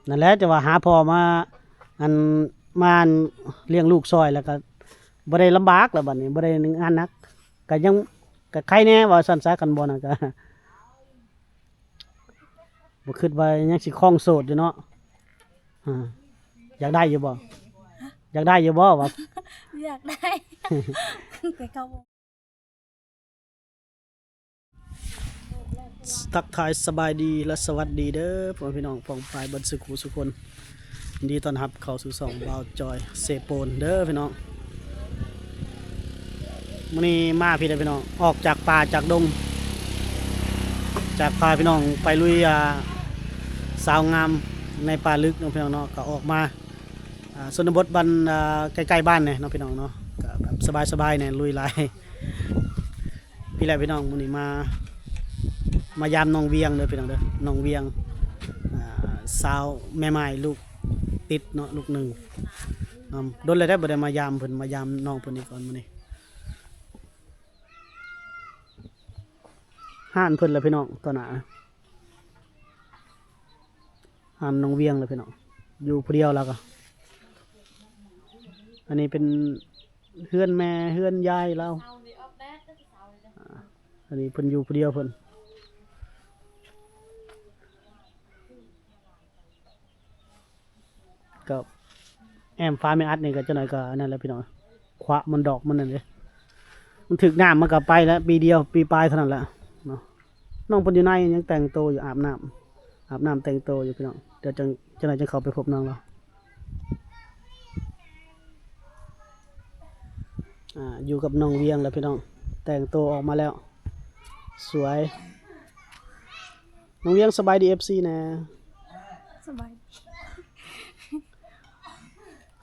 ນັ້ນແຫຼະ ແຕ່ວ່າຫາພໍ່ມາ ອັນ ມາ ອັນ ລ້ຽງລູກຊ່ອຍ ແລ້ວກໍບໍ່ໄດ້ລຳບາກແລ້ວ ບັດນີ້ບໍ່ໄດ້ງານໜັກ ກໍຍັງ ກໍໄຄແດ່ວ່າຊັ້ນຊະ ຄັນບໍ່ນັ້ນກໍ ບໍ່ຄິດວ່າຍັງຊິຄອງໂສດຢູ່ເນາະ. ອາ ຢາກໄດ້ຢູ່ບໍ່? ຢາກໄດ້ຢູ່ບໍ່ວ່າ? ຢາກໄດ້ ແຕ່ເຂົາບໍ່ ທັກທາຍສະບາຍດີ ແລະ ສະຫວັດດີເດີ ພໍ່ແມ່ພີ່ນ້ອງປ້ອງປາຍເບິດສູ່ຜູ້ສູ່ຄົນ. ຍິນດີຕ້ອນຮັບເຂົ້າສູ່ຊ່ອງບ່າວຈອຍເຊໂປນເດີພີ່ນ້ອງ. ມື້ນີ້ມາພີ້ເດີພີ່ນ້ອງ ອອກຈາກປ່າຈາກດົງ ຈາກພາພີ່ນ້ອງໄປລຸຍ ອ່າ ສາວງາມໃນປ່າລຶກເນາະພີ່ນ້ອງເນາະ ກໍອອກມາ ອ່າ ຊົນນະບົດບ້ານ ອ່າ ໃກ້ໆບ້ານນີ້ເນາະພີ່ນ້ອງເນາະ ກໍແບບສະບາຍໆແດ່ ລຸຍຫຼາຍ. ພີ້ແຫຼະພີ່ນ້ອງ ມື້ນີ້ມາ ມາຢາມນ້ອງວຽງເດີພີ່ນ້ອງເດີ ນ້ອງວຽງ ອ່າ ສາວແມ່ໝ້າຍລູກຕິດເນາະ ລູກໜຶ່ງເນາະ. ດົນແລ້ວເດ້ບໍ່ໄດ້ມາຢາມເພິ່ນ ມາຢາມນ້ອງເພິ່ນອີກກ່ອນມື້ນີ້. ຮ້ານເພິ່ນລະພີ່ນ້ອງ ຕໍ່ໜ້າ ຮ້ານນ້ອງວຽງລະພີ່ນ້ອງ ຢູ່ຜູ້ດຽວລາວກໍ. ອັນນີ້ເປັນເຮືອນແມ່ເຮືອນຍາຍລາວ ອ່າ ອັນນີ້ເພິ່ນຢູ່ຜູ້ດຽວເພິ່ນ. ກໍແອ້ມຟ້າແມ່ອັດນີ້ກໍຈັກໜ້ອຍກໍອັນນັ້ນແຫຼະພີ່ນ້ອງ ຂວາມັນດອກມັນນັ້ນເດ້ ມັນຖືກນ້ຳມັນກໍໄປແລ້ວ ປີດຽວປີປາຍເທົ່ານັ້ນແຫຼະເນາະ. ນ້ອງເພິ່ນຢູ່ໃນຍັງແຕ່ງໂຕຢູ່ ອາບນ້ຳ ອາບນ້ຳແຕ່ງໂຕຢູ່ພີ່ນ້ອງ ດຽວຈັ່ງ ຈັກໜ້ອຍຈັ່ງເຂົ້າໄປພົບນ້ອງລາວ. ອ່າ ຢູ່ກັບນ້ອງວຽງແລ້ວພີ່ນ້ອງ ແຕ່ງໂຕອອກມາແລ້ວ ສວຍ. ນ້ອງວຽງ ສະບາຍດີເອັຟຊີແດ່. ສະບາຍດີ.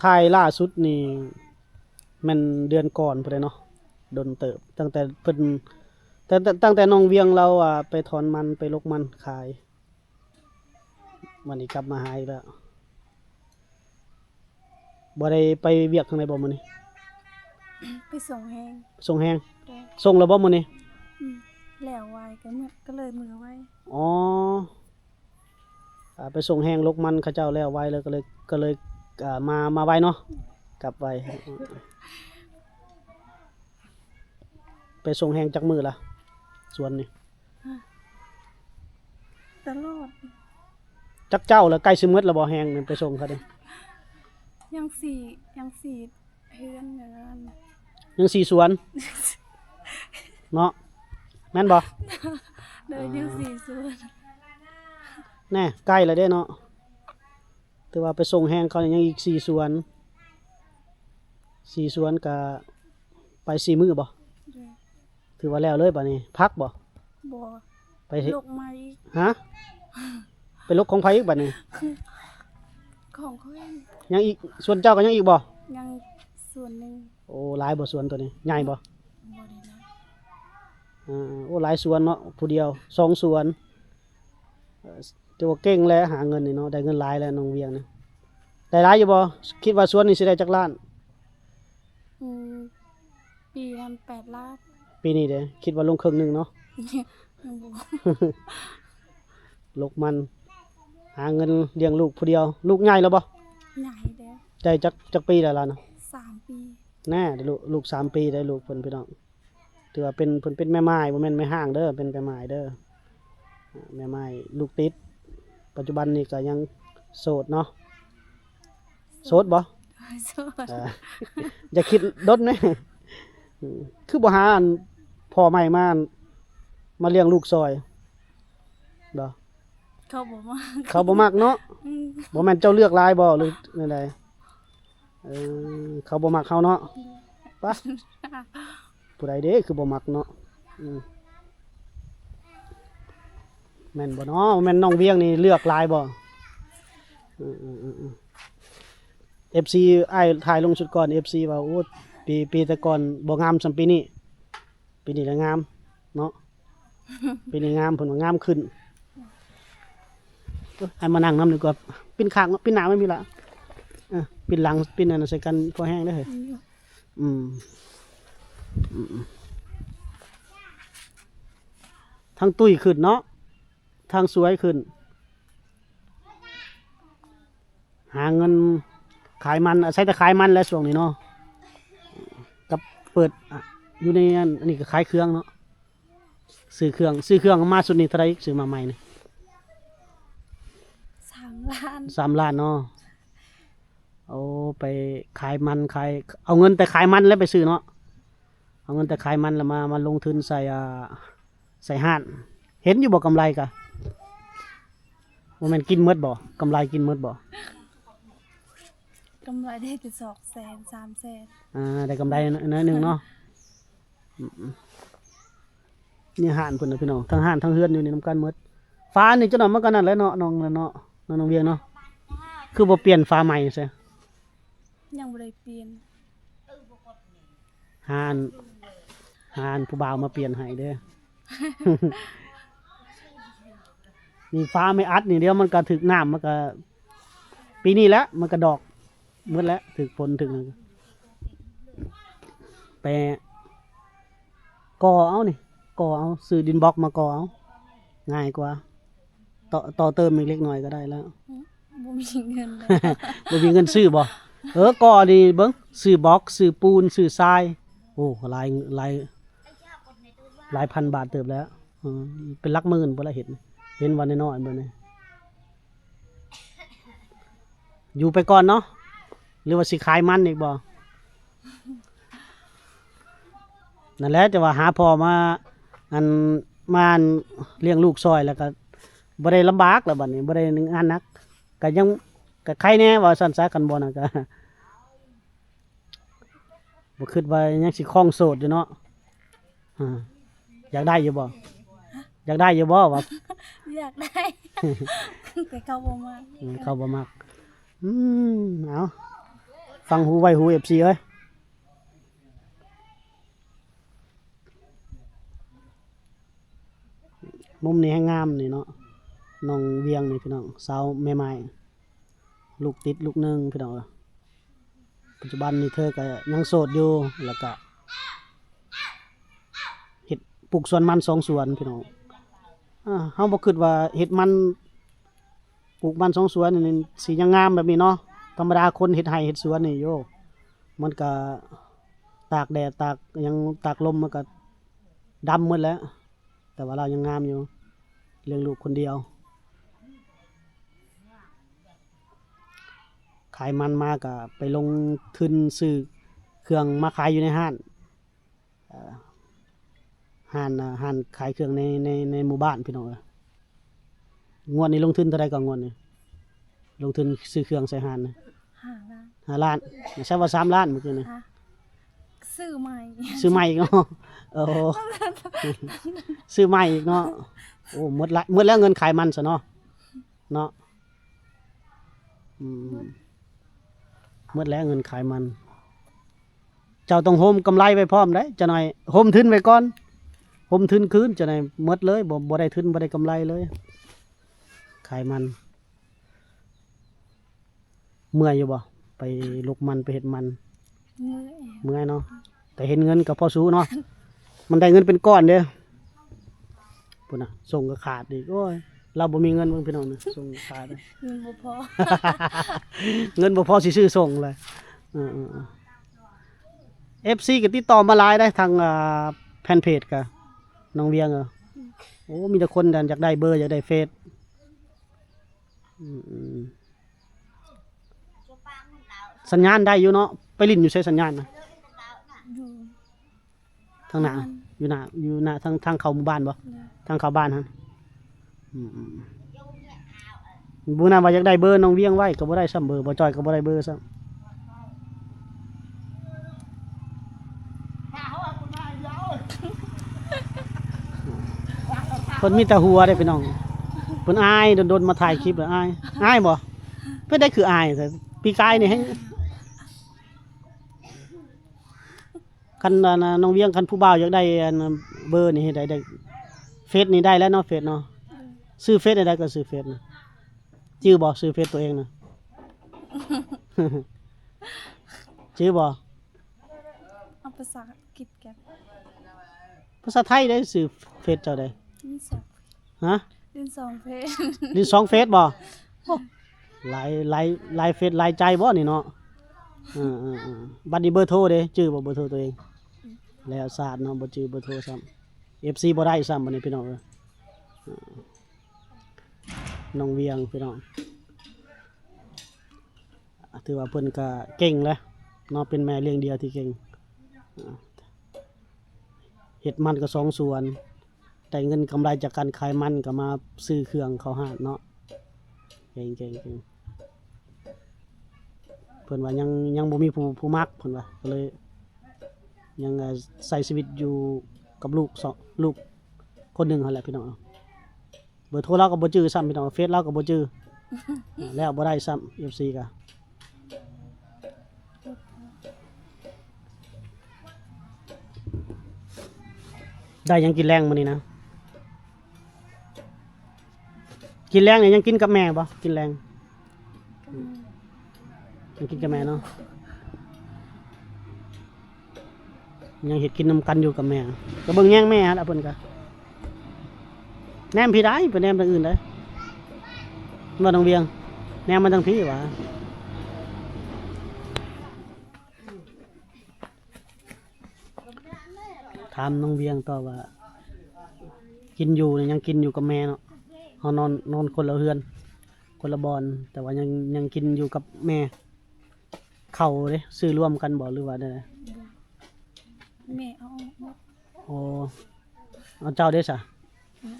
ຖ່າຍລ່າສຸດນີ້ແມ່ນເດືອນກ່ອນພຸ້ນເດ້ເນາະ ດົນເຕີບ ຕັ້ງແຕ່ເພິ່ນ ຕັ້ງແຕ່ ຕັ້ງແຕ່ນ້ອງວຽງລາວ ອ່າ ໄປຖອນມັນ ໄປລົກມັນຂາຍ ວັນນີ້ກັບມາຫາອີກແລ້ວ. ບໍ່ໄດ້ໄປວຽກທາງໃດບໍ່ມື້ນີ້? ໄປສົ່ງແຮງ. ສົ່ງແຮງ. ໂດຍ. ສົ່ງແລ້ວບໍ່ມື້ນີ້? ອືມ ແລ້ວໄວ ກໍເມືອ ກໍເລີຍເມືອໄວ. ອໍ ອ່າ ໄປສົ່ງແຮງລົກມັນເຂົາເຈົ້າແລ້ວໄວ ແລ້ວກໍເລີຍ ກໍເລີຍ ອ່າ ມາ ມາໄວເນາະ ກັບໄວ. ໄປສົ່ງແຮງຈັກມື້ລະ ສວນນີ້? ຕະຫຼອດ. ຈັກເຈົ້າລະ ໃກ້ຊິໝົດລະບໍ່ ແຮງນັ້ນໄປສົ່ງເຂົາເດ້? ຍັງສີ່ ຍັງສີ່ເຮືອນນັ້ນ ຍັງສີ່ສວນເນາະ ແມ່ນບໍ່? ໂດຍ. ອ່າ ຍັງສີ່ສວນ ແນ່ ໃກ້ລະເດ້ເນາະ. ຖືວ່າໄປສົ່ງແຮງເຂົາຍັງອີກສີ່ສວນ ສີ່ສວນກະໄປສີ່ມື້ບໍ່? ໂດຍ. ຖືວ່າແລ້ວເລີຍບາດນີ້ ພັກບໍ່? ບໍ່. ໄປເຮັດ ລົກໃໝ່ອີກ. ຮະ? ໄປລົກຂອງໃຜອີກບາດນີ້? ຂອງຂ້ອຍ. ຍັງອີກ ສວນເຈົ້າກໍຍັງອີກບໍ່? ຍັງສວນໜຶ່ງ. ໂອ້ ຫຼາຍບໍ່ສວນໂຕນີ້? ໃຫຍ່ບໍ່? ບໍ່ໄດ້ຫຼາຍ. ເອີ ໂອ້ ຫຼາຍສວນເນາະ ຜູ້ດຽວສອງສວນ. ເອີ ຖືວ່າເກັ່ງແຫຼະຫາເງິນນີ້ເນາະ ໄດ້ເງິນຫຼາຍແລ້ວນ້ອງວຽງນະ. ໄດ້ຫຼາຍຢູ່ບໍ່? ຄິດວ່າສວນນີ້ຊິໄດ້ຈັກລ້ານ? ອືມ ປີນັ້ນແປດລ້ານ. ປີນີ້ເດ້? ຄິດວ່າລົງເຄິ່ງໜຶ່ງເນາະ. ຍັງບໍ່ ລົກມັນ ຫາເງິນລ້ຽງລູກຜູ້ດຽວ. ລູກໃຫຍ່ແລ້ວບໍ່? ໃຫຍ່ແລ້ວ. ໄດ້ຈັກ ຈັກປີແລ້ວລະນະ? ສາມປີ. ແນ່ ລູກ ລູກສາມປີໄດ້ລູກເພິ່ນ ພີ່ນ້ອງ. ຖືວ່າເປັນ ເພິ່ນເປັນແມ່ໝ້າຍ ບໍ່ແມ່ນແມ່ຮ້າງເດີ ເປັນແມ່ໝ້າຍເດີ ແມ່ໝ້າຍລູກຕິດ. ປັດຈຸບັນນີ້ກໍຍັງໂສດເນາະ. ໂສດບໍ່? ໂສດ. ເອີ ຢ່າຄິດດົນເດ້. ອືມ ຄືບໍ່ຫາອັນພໍ່ໃໝ່ມາ ມາລ້ຽງລູກຊ່ອຍບໍ່? ເຂົາບໍ່ມັກ. ເຂົາບໍ່ມັກເນາະ. ອືມ ບໍ່ແມ່ນເຈົ້າເລືອກຫຼາຍບໍ່ ຫຼືແນວໃດ? ເອີ ເຂົາບໍ່ມັກເຮົາເນາະ. ປະ ຜູ້ໃດເດ້ຄືບໍ່ມັກເນາະ. ອືມ ແມ່ນບໍ່ເນາະ? ແມ່ນນ້ອງວຽງນີ້ເລືອກຫຼາຍບໍ່? ເອີ ເອັຟຊີ ອ້າຍຖ່າຍລົງຊຸດກ່ອນ ເອັຟຊີ ວ່າ ໂອ້ ປີ ປີແຕ່ກ່ອນບໍ່ງາມສ່ຳປີນີ້. ປີນີ້ລະງາມເນາະ. ປີນີ້ງາມ ເພິ່ນວ່າງາມຂຶ້ນ. ເອີ ໃຫ້ມານັ່ງນຳດີກວ່າ ປິ່ນຂ້າງເນາະ ປິ່ນໜ້າໄວ້ພີ້ລະ. ເອີ ປິ່ນຫຼັງ ປິ່ນອັນນັ້ນໃສ່ກັນພໍແຮງເດ້ເຮີ້ຍ. ອືມ ອືມ ທັງຕຸ້ຍຂຶ້ນເນາະ ທັງສວຍຂຶ້ນ. ຫາເງິນຂາຍມັນ ອາໄສແຕ່ຂາຍມັນແຫຼະຊ່ວງນີ້ເນາະ ກັບເປີດ ອະ ຢູ່ໃນອັນ ອັນນີ້ກໍຂາຍເຄື່ອງເນາະ. ຊື້ເຄື່ອງ ຊື້ເຄື່ອງມາຊຸດນີ້ເທົ່າໃດ? ຊື້ມາໃໝ່ນີ້ ສາມລ້ານ ສາມລ້ານເນາະ. ໂອ້ ໄປຂາຍມັນ ຂາຍ ເອົາເງິນແຕ່ຂາຍມັນແລ້ວໄປຊື້ເນາະ ເອົາເງິນແຕ່ຂາຍມັນແລ້ວມາ ມາລົງທຶນໃສ່ ອ່າ ໃສ່ຮ້ານ. ເຫັນຢູ່ບໍ່ກຳໄລກະ ບໍ່ແມ່ນກິນໝົດບໍ່? ກຳໄລກິນໝົດບໍ່? ກຳໄລໄດ້ແຕ່ສອງແສນ ສາມແສນ ອ່າ ໄດ້ກຳໄລໜ້ອຍໜຶ່ງເນາະ. ອືມ ນີ້ຮ້ານເພິ່ນນະພີ່ນ້ອງ ທັງຮ້ານທັງເຮືອນຢູ່ນີ້ນຳກັນໝົດ. ຝານີ້ຈັກໜ່ອຍມັນກໍນັ້ນແຫຼະເນາະ ນ້ອງ ນ້ອງ ນ້ອງວຽງເນາະ ຄືບໍ່ປ່ຽນຝາໃໝ່ຊະ? ຍັງບໍ່ໄດ້ປ່ຽນ. ຫາ ຫາຜູ້ບ່າວມາປ່ຽນໃຫ້ເດີ້. ນີ້ຝາໄມ້ອັດນີ້ ດຽວມັນກໍຖືກນ້ຳ ມັນກໍ ປີນີ້ແຫຼະ ມັນກະດອກໝົດແລ້ວ ຖືກຝົນຖືກຫຍັງ. ໄປກໍ່ເອົານີ້ ກໍ່ເອົາ ຊື້ດິນບລັອກມາກໍ່ເອົາ ງ່າຍກວ່າ ຕໍ່ ຕໍ່ເຕີມອີກເລັກນ້ອຍກໍໄດ້ແລ້ວ. ບໍ່ມີເງິນ ບໍ່ມີເງິນຊື້ບໍ່? ເອີ ກໍ່ນີ້ເບິ່ງ ຊື້ບລັອກ ຊື້ປູນ ຊື້ຊາຍ ໂອ້ ຫຼາຍ ຫຼາຍ ຫຼາຍພັນບາດເຕີບແລ້ວ. ເອີ ເປັນຫຼັກໝື່ນພຸ້ນລະ ເຮັດ ເຫັນວ່ານ້ອຍໆ ເບິ່ງນີ້. ຢູ່ໄປກ່ອນເນາະ ຫຼືວ່າຊິຂາຍມັນອີກບໍ່? ນັ້ນແຫຼະ ຈະວ່າຫາພໍ່ມາ ອັນ ມາລ້ຽງລູກຊ່ອຍ ແລ້ວກໍບໍ່ໄດ້ລຳບາກແລ້ວບັດນີ້ ບໍ່ໄດ້ງານໜັກ ກໍຍັງ ກໍໄຄແດ່ວ່າຊັ້ນຊະ. ຄັນບໍ່ນັ້ນກໍ ບໍ່ຄິດວ່າຍັງຊິຄອງໂສດຢູ່ເນາະ. ອາ ຢາກໄດ້ຢູ່ບໍ່? ຢາກໄດ້ຢູ່ບໍ່ວ່າ? ຢາກໄດ້ ແຕ່ເຂົາບໍ່ມັກ ອືມ ເຂົາບໍ່ມັກ. ອືມ ເອົາ ຟັງຫູໄວ້ຫູ ເອັຟຊີ ເອີຍ. ມຸມນີ້ແຮງງາມນີ້ເນາະ ນ້ອງວຽງນີ້ພີ່ນ້ອງ ສາວແມ່ໝ້າຍ ລູກຕິດລູກໜຶ່ງພີ່ນ້ອງເອີຍ. ປັດຈຸບັນນີ້ເທີກໍຍັງໂສດຢູ່ ແລ້ວກະເຮັດ ປູກສວນມັນສອງສວນພີ່ນ້ອງ. ອາ ເຮົາບໍ່ຄິດວ່າເຮັດມັນ ປູກມັນສອງສວນນີ້ຊິຍັງງາມແບບນີ້ເນາະ. ທຳມະດາຄົນເຮັດໄຮ່ເຮັດສວນນີ້ ໂຢ ມັນກະຕາກແດດ ຕາກຫຍັງ ຕາກລົມ ມັນກະດຳໝົດແລ້ວ. ແຕ່ວ່າລາວຍັງງາມຢູ່ ລ້ຽງລູກຄົນດຽວ. ຂາຍມັນມາກະໄປລົງທຶນຊື້ເຄື່ອງມາຂາຍຢູ່ໃນຮ້ານ ເອີ ຮ້ານ ເອີ ຮ້ານຂາຍເຄື່ອງໃນ ໃນ ໃນໝູ່ບ້ານພີ່ນ້ອງເອີຍ. ງວດນີ້ລົງທຶນເທົ່າໃດກໍງວດນີ້? ລົງທຶນຊື້ເຄື່ອງໃສ່ຮ້ານນະ ຫ້າລ້ານ ຫ້າລ້ານ ໃຊ້ວ່າສາມລ້ານມື້ກີ້ນີ້ ຮະ ຊື້ໃໝ່ ຊື້ໃໝ່ອີກເນາະ. ໂອ້ ຊື້ໃໝ່ອີກເນາະ. ໂອ້ ໝົດລະ ໝົດແລ້ວເງິນຂາຍມັນຊະເນາະ ເນາະ. ອືມ ໝົດແລ້ວເງິນຂາຍມັນ. ເຈົ້າຕ້ອງໂຮມກຳໄລໄວ້ພ້ອມເດ້ ຈັກໜ້ອຍໂຮມທຶນໄວ້ກ່ອນ ໂຮມທຶນຄືນ ຈັກໜ້ອຍໝົດເລີຍ ບໍ່ ບໍ່ໄດ້ທຶນ ບໍ່ໄດ້ກຳໄລເລີຍ ຂາຍມັນ. ເມື່ອຍຢູ່ບໍ່? ໄປລົກມັນ ໄປເຮັດມັນ ເມື່ອຍ ເມື່ອຍເນາະ ແຕ່ເຫັນເງິນກໍພໍສູ້ເນາະ ມັນໄດ້ເງິນເປັນກ້ອນເດ້. ພຸ້ນນະ ສົ່ງກໍຂາດອີກ ໂອ້ຍ ລາວບໍ່ມີເງິນເບິ່ງພີ່ນ້ອງນະ ສົ່ງຂາດ ເງິນບໍ່ພໍ ເງິນບໍ່ພໍຊິຊື້ສົ່ງເລີຍ. ເອີໆໆ ເອັຟຊີກໍຕິດຕໍ່ມາຫຼາຍເດ້ ທາງ ອ່າ ແຟນເພຈກໍ ນ້ອງວຽງ ເອີ ໂອ້ ມີແຕ່ຄົນຢາກໄດ້ເບີ ຢາກໄດ້ເຟສ. ອືມ ສັນຍານໄດ້ຢູ່ເນາະ ໄປຫຼິ້ນຢູ່ໃສສັນຍານນະ? ຢູ່ທາງໜ້າ ຢູ່ໜ້າ ຢູ່ໜ້າທາງ ທາງເຂົ້າໝູ່ບ້ານບໍ່? ໂດຍ ທາງເຂົ້າບ້ານຫັ້ນ. ອືມ ມື້ນັ້ນວ່າຢາກໄດ້ເບີນ້ອງວຽງໄວ້ກໍບໍ່ໄດ້ຊ້ຳ ເບີບ່າວຈ້ອຍກໍບໍ່ໄດ້ເບີຊ້ຳ. ເພິ່ນມີແຕ່ຫົວເດ້ພີ່ນ້ອງ ເພິ່ນອາຍ ດົນໆມາຖ່າຍຄລິບແລ້ວອາຍ ອາຍບໍ່? ເປັນໄດ້ຄືອາຍແທ້ ປີກາຍນີ້ແຮງ ຄັນ ອັນ ນ້ອງວຽງ ຄັນຜູ້ບ່າວຢາກໄດ້ ອັນ ເບີນີ້ເຮັດໃດໄດ້? ເຟສນີ້ໄດ້ແລ້ວເນາະ ເຟສເນາະ ຊື້ເຟສໃດກໍຊື້ເຟສນະ ຈື່ບໍ່? ຊື້ເຟສຕົວເອງນະ ຈື່ບໍ່? ເອົາພາສາອັງກິດກັນ ພາສາໄທໄດ້ ຊື້ເຟສເຈົ້າໃດ? ຫຼິ້ນສອງ ຮະ? ຫຼິ້ນສອງເຟສ ຫຼິ້ນສອງເຟສບໍ່? ໂອ້ ຫຼາຍ ຫຼາຍ ຫຼາຍເຟສຫຼາຍໃຈບໍ່ນີ້ເນາະ. ເອີໆໆ ບັດນີ້ເບີໂທເດ້ ຈື່ບໍ່ເບີໂທຕົວເອງ? ແລ້ວຊາດເນາະ ບໍ່ຈື່ເບີໂທຊ້ຳ ເອັຟຊີບໍ່ໄດ້ຊ້ຳບັດນີ້ພີ່ນ້ອງເອີຍ. ເອີ ນ້ອງວຽງພີ່ນ້ອງ ຖືວ່າເພິ່ນກະເກັ່ງແຫຼະເນາະ ເປັນແມ່ລ້ຽງດຽວທີ່ເກັ່ງ. ເຮັດມັນກໍສອງສວນ ໄດ້ເງິນກຳໄລຈາກການຂາຍມັນກໍມາຊື້ເຄື່ອງເຂົ້າຮ້ານເນາະ. ເກັ່ງໆ ເກັ່ງ ເພິ່ນວ່າຍັງ ຍັງບໍ່ມີຜູ້ ຜູ້ມັກ ເພິ່ນວ່າ ກໍເລີຍຍັງ ເອີ ໃຊ້ຊີວິດຢູ່ກັບລູກສອງ ລູກຄົນໜຶ່ງຫັ້ນແຫຼະພີ່ນ້ອງ. ເບີໂທລາວກໍບໍ່ຈື່ຊ້ຳພີ່ນ້ອງ ເຟສລາວກໍບໍ່ຈື່ ແລ້ວບໍ່ໄດ້ຊ້ຳ ເອັຟຊີກະ. ໄດ້ຫຍັງກິນແລງມື້ນີ້ນະ? ກິນແລງນີ້ຍັງກິນກັບແມ່ບໍ່? ກິນແລງ ຍັງກິນກັບແມ່ເນາະ. ຍັງເຮັດກິນນຳກັນຢູ່ກັບແມ່ ກໍເບິ່ງແຍງແມ່ຫັ້ນລະ ເພິ່ນກໍແນມພີ້ໄດ້ ໄປແນມທາງອື່ນໄດ້ ວ່ານ້ອງວຽງ ແນມມາທາງພີ້ຫວາ. ຖາມນ້ອງວຽງຕໍ່ວ່າ ກິນຢູ່ນີ້ຍັງກິນຢູ່ກັບແມ່ເນາະ ເຮົານອນ ນອນຄົນລະເຮືອນ ຄົນລະບ່ອນ ແຕ່ວ່າຍັງ ຍັງກິນຢູ່ກັບແມ່. ເຂົ້າເດ້ ຊື້ລວມກັນບໍ່ ຫຼືວ່າແນວໃດ? ບໍ່ ແມ່ເອົາອອກໝົດ. ໂອ້ ເອົາເຈົ້າເດ້ສະ? ອືມ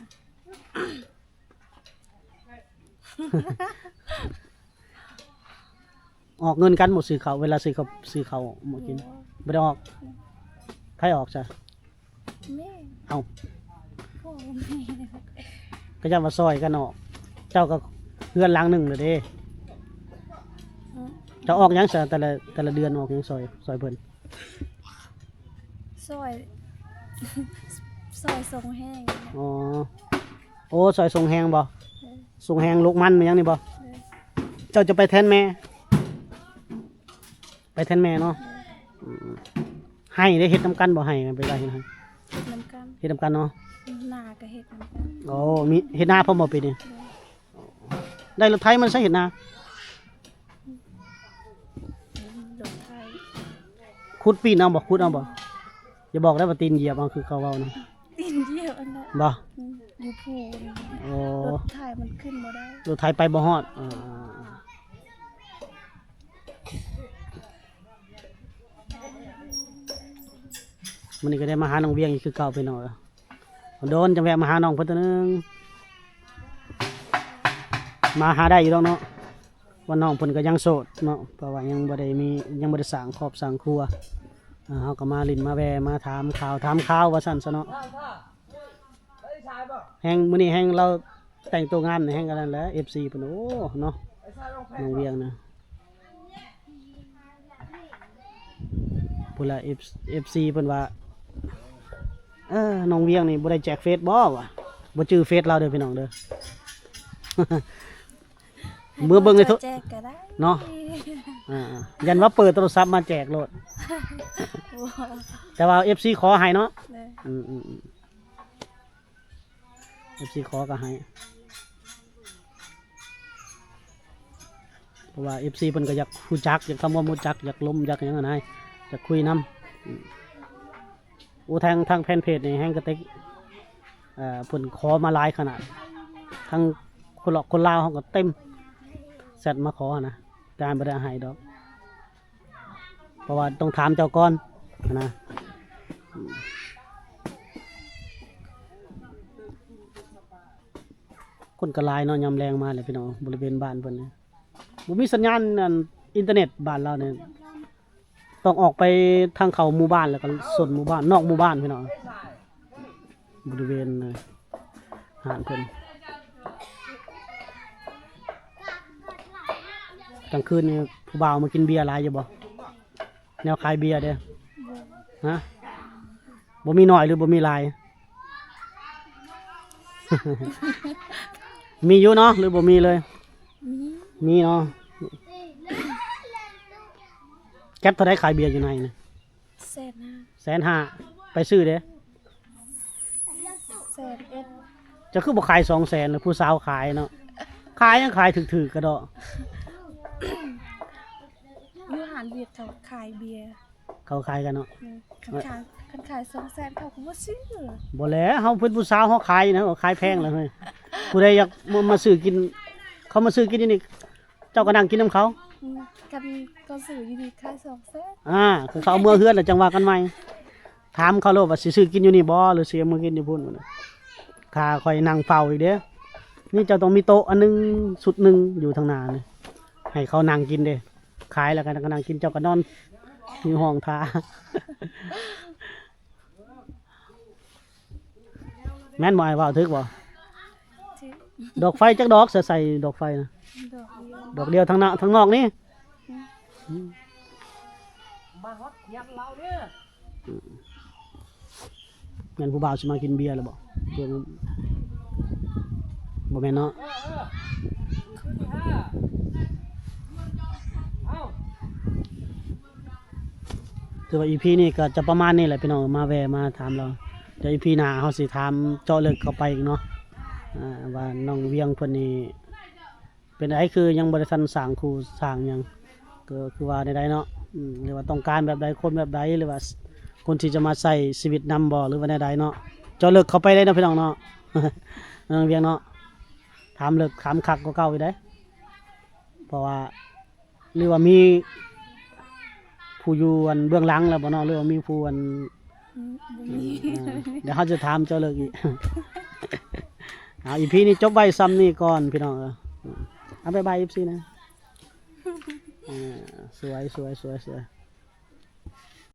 ອອກເງິນກັນບໍ່ ຊື້ເຂົ້າ ເວລາຊື້ເຂົ້າ ຊື້ເຂົ້າມາກິນ? ບໍ່ ບໍ່ໄດ້ອອກ. ອືມ ໃຜອອກຊະ? ແມ່. ເອົ້າ ພໍ່ແມ່ ກໍຢ້ານວ່າຊ່ອຍກັນອອກ ເຈົ້າກໍເຮືອນຫຼັງໜຶ່ງແລ້ວເດ້. ອືມ ເຈົ້າອອກຫຍັງຊະ ແຕ່ລະ ແຕ່ລະເດືອນອອກຫຍັງຊ່ອຍ ຊ່ອຍເພິ່ນ? ຊ່ອຍ ຊ່ອຍສົ່ງແຮງ. ອໍ ໂອ້ ຊ່ອຍສົ່ງແຮງບໍ່? ເອີ ສົ່ງແຮງໂລກມັນແມ່ນຫຍັງນີ້ບໍ່? ເອີ ເຈົ້າຈະໄປແທນແມ່? ໄປແທນແມ່ເນາະ. ເອີ ອືມ ໄຮ່ໄດ້ເຮັດນຳກັນບໍ່? ໄຮ່ໄປໄດ້ເຮັດນຳກັນ ເຮັດນຳກັນເນາະ. ນາກໍເຮັດນຳກັນ. ໂອ້ ມີເຮັດນາພ້ອມບໍ່ປີນີ້? ເອີ ໄດ້ລົດໄຖມາໃຊ້ເຮັດນາ? ລົດໄຖ ຂຸດປີນເອົາບໍ່? ຂຸດເອົາບໍ່? ຢ່າບອກໄດ້ວ່າຕີນຢຽບເອົາ ຄືເຂົາເວົ້ານະ. ຕີນຢຽບອັນນັ້ນບໍ່? ອືມ ຢູ່ພູ. ໂອ້ ລົດໄຖມັນຂຶ້ນບໍ່ໄດ້ ລົດໄຖໄປບໍ່ຮອດ. ເອີ ມື້ນີ້ກໍໄດ້ມາຫານ້ອງວຽງອີກຄືເກົ່າພີ່ນ້ອງເອີຍ. ໂດນໆ ຈັ່ງແວະມາຫານ້ອງເພິ່ນເທື່ອໜຶ່ງ ມາຫາໄດ້ຢູ່ດອກເນາະ ວ່ານ້ອງເພິ່ນກໍຍັງໂສດເນາະ ເພາະວ່າຍັງບໍ່ໄດ້ມີ ຍັງບໍ່ໄດ້ສ້າງຄອບສ້າງຄົວ. ເຮົາກໍມາຫຼິ້ນມາແວ່ ມາຖາມຂ່າວ ຖາມຂ່າວວ່າຊັ້ນຊະເນາະ. ແຮງ ມື້ນີ້ແຮງລາວແຕ່ງໂຕງາມນີ້ ແຮງອັນນັ້ນແຫຼະ ເອັຟຊີເພິ່ນ. ໂອ້ ເນາະ ນ້ອງວຽງນະ. ພຸ້ນລະ ເອັຟ ເອັຟຊີເພິ່ນວ່າ ເອີ ນ້ອງວຽງນີ້ບໍ່ໄດ້ແຈກເຟສບໍ່ວະ? ບໍ່ຈື່ເຟສລາວເດີພີ່ນ້ອງເດີ. ເມືອເບິ່ງໃນໂທ ແຈກກໍໄດ້ເນາະ. ອ່າ ຢ້ານວ່າເປີດໂທລະສັບມາແຈກໂລດ. ບໍ່ ແຕ່ວ່າເອັຟຊີຂໍໃຫ້ເນາະ. ເອີ ອືມໆໆ. ເອັຟຊີຂໍກໍໃຫ້ ເພາະວ່າເອັຟຊີເພິ່ນກໍຢາກຮູ້ຈັກ ຢາກທຳຄວາມຮູ້ຈັກ ຢາກລົມ ຢາກຫຍັງຫັ້ນນະ ຢາກຄຸຍນຳ. ອືມ ໂອ້ ທາງ ທາງແຟນເພຈນີ້ແຮງກະຕິກ ເອີ ເພິ່ນຂໍມາຫຼາຍຂະໜາດ ທັງຄົນລາວ ຄົນລາວເຮົາກໍເຕັມ ແຊັດມາຂໍຫັ້ນນະ ແຕ່ອ້າຍບໍ່ໄດ້ໃຫ້ດອກ. ເພາະວ່າຕ້ອງຖາມເຈົ້າກ່ອນຫັ້ນນະ. ຄົນກໍຫຼາຍເນາະ ຍາມແລງມາແລ້ວພີ່ນ້ອງ ບໍລິເວນບ້ານເພິ່ນນີ້ ບໍ່ມີສັນຍານອັນ ອິນເຕີເນັດບ້ານລາວນີ້ ຕ້ອງອອກໄປທາງເຂົ້າໝູ່ບ້ານ ແລ້ວກໍສົນໝູ່ບ້ານ ນອກໝູ່ບ້ານພີ່ນ້ອງ. ບໍລິເວນ ເອີ ຮ້ານເພິ່ນ ກາງຄືນນີ້ຜູ້ບ່າວມາກິນເບຍຫຼາຍຢູ່ບໍ່? ແນວຂາຍເບຍເດ້. ຮະ? ບໍ່ມີໜ້ອຍຫຼືບໍ່ມີຫຼາຍ? ມີຢູ່ເນາະ ຫຼືບໍ່ມີເລີຍ? ມີ ມີເນາະ. ແກັບເທົ່າໃດຂາຍເບຍຢູ່ໃນນະ? ແສນຫ້າ ແສນຫ້າ ໄປຊື້ເດ້? ແສນເອັດ. ເຈົ້າຄືບໍ່ຂາຍສອງແສນ ຜູ້ສາວຂາຍເນາະ. ຂາຍຫຍັງຂາຍຖືກໆກະດອກ? ຢູ່ຮ້ານວຽກເຂົາຂາຍເບຍ. ເຂົາຂາຍກັນເນາະ. ອືມ ຄັນຂາຍ ຄັນຂາຍສອງແສນເຂົາກໍບໍ່ຊື້. ບໍ່ແຫຼະ ເຮົາເປັນຜູ້ສາວເຮົາຂາຍນະ ເຮົາຂາຍແພງແລ້ວເຮີ້ຍ. ຜູ້ໃດຢາກມາ ມາຊື້ກິນ ເຂົາມາຊື້ກິນຢູ່ນີ້ ເຈົ້າກໍນັ່ງກິນນຳເຂົາ. ອືມ ຄັນເຂົາຊື້ຢູ່ນີ້ຂາຍສອງແສນ. ອາ ຄັນເຂົາເອົາເມືອເຮືອນແລ້ວຈັ່ງວ່າກັນໃໝ່. ຖາມເຂົາໂລດວ່າຊິຊື້ກິນຢູ່ນີ້ບໍ່ ຫຼືຊິເອົາມາກິນຢູ່ພຸ້ນ. ຂ້າຂ້ອຍນັ່ງເຝົ້າອີກເດ້. ນີ້ເຈົ້າຕ້ອງມີໂຕະອັນໜຶ່ງ ຊຸດໜຶ່ງຢູ່ທາງໜ້ານີ້ ໃຫ້ເຂົານັ່ງກິນເດ້. ຂາຍແລ້ວກໍນັ່ງກິນ ເຈົ້າກໍນອນຢູ່ຫ້ອງຖ້າ. ແມ່ນບໍ່ ອ້າຍເວົ້າຖືກບໍ່? ຖືກ. ດອກໄຟຈັກດອກ ໃສ່ ໃສ່ດອກໄຟນະ? ດອກດຽວ. ດອກດຽວທາງນະ ທາງນອກນີ້? ອືມ ອືມ ມາຮອດເຮືອນລາວເດີ. ອືມ ແມ່ນຜູ້ບ່າວຊິມາກິນເບຍແລ້ວບໍ່? ເພື່ອນ ບໍ່ແມ່ນເນາະ. ເອີ ເອີ ເອົາ ຖືວ່າອີພີນີ້ກໍຈະປະມານນີ້ແຫຼະພີ່ນ້ອງ ມາແວ່ມາຖາມລາວ. ດຽວອີພີໜ້າເຮົາຊິຖາມເຈາະເລິກເຂົ້າໄປອີກເນາະ ອ່າ ວ່ານ້ອງວຽງເພິ່ນນີ້ເປັນໃດ ຄືຍັງບໍ່ໄດ້ທັນສ້າງຄູ່ສ້າງຫຍັງ ກໍຄືວ່າແນວໃດເນາະ. ອືມ ຫຼືວ່າຕ້ອງການແບບໃດ ຄົນແບບໃດ ຫຼືວ່າຄົນທີ່ຈະມາໃຊ້ຊີວິດນຳບໍ່ ຫຼືວ່າແນວໃດເນາະ. ເຈາະເລິກເຂົ້າໄປເລີຍເນາະພີ່ນ້ອງເນາະ ນ້ອງວຽງເນາະ. ຖາມເລິກຖາມຄັກກວ່າເກົ່າອີກເດ້ ເພາະວ່າ ຫຼືວ່າມີຜູ້ຢູ່ອັນເບື້ອງຫຼັງແລ້ວບໍ່ເນາະ ຫຼືວ່າມີຜູ້ອັນ ອືມ ບໍ່ມີ. ອືມ ອ່າ ດຽວເຮົາຈະຖາມເຈົ້າເລິກອີກ. ເອົາ ອີພີນີ້ຈົບໄວ້ຊ່ຳນີ້ກ່ອນພີ່ນ້ອງເອີຍ. ເອົາ ບາຍບາຍ ເອັຟຊີ ນະ. ເອີ ສວຍ ສວຍ ສວຍ ສວຍ.